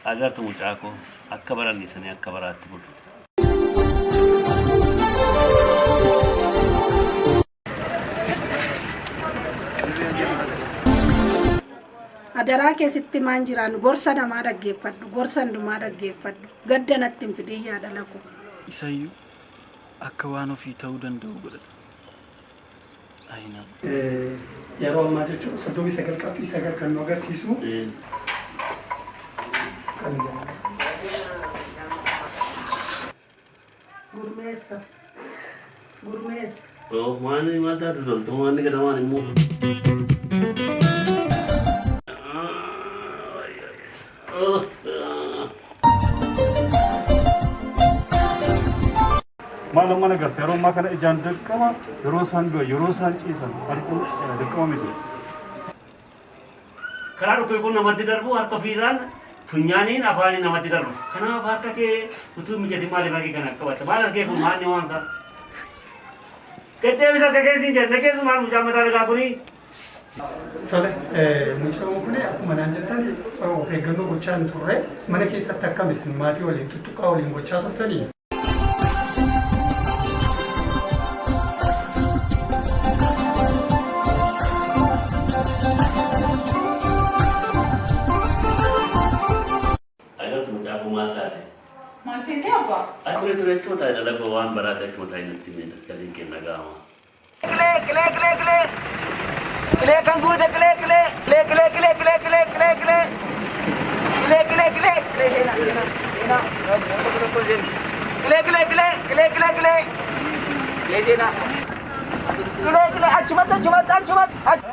Agartu mucaa koo akka barannisanii akka baraatti bulu. Adaraa kee sitti maan jiraan gorsa namaa dhaggeeffadhu gorsa hundumaa dhaggeeffadhu gadda natti hin fidin yaa dhala koo. Isayyuu akka waan ofii ta'uu danda'u godhata. Ayinaa. Yeroo ammaa jechuun 39 qabxii 9 kan nu agarsiisu kan jedhamu. Gurmeessa. Gurmeessa. Oh, maal maal taate toltu maanni gadamaan immoo. Maal amma nagarta yeroo ammaa kana ijaan dirqama yeroo isaan du'a yeroo isaan ciisan arguun dirqama miti. Karaa dhukkubni kun namatti darbu harka ofiirraan funyaaniin afaaniin namatti darbu. Kanaaf harka kee utuu hin mijatin maaliif harki kana qabatta? Maal harkee kun maal ni waansa? Gaddeebis harka kee siin jedhe keessumaa mucaa mataa dhagaa kuni. Tole, mucayyoon kun akkuma naan jettan of eeggannoo gochaa hin turre. Mana keessatti akkam isin maatii waliin tuttuqqaa waliin gochaa turtanii? Agartu mucaa koo maal taate? Maal seetee abbaa? Ati ture ture achuma taa'e dalaga waan baraate achuma taa'e natti himi gatiin kee naga'ama. Qilee qilee qilee qilee qilee kan guute qilee qilee qilee qilee qilee qilee qilee qilee qilee qilee qilee qilee qilee seenaa seenaa seenaa tokko tokko seenu qilee qilee qilee qilee qilee qilee qilee seenaa qilee qilee achumatti achumatti achumatti.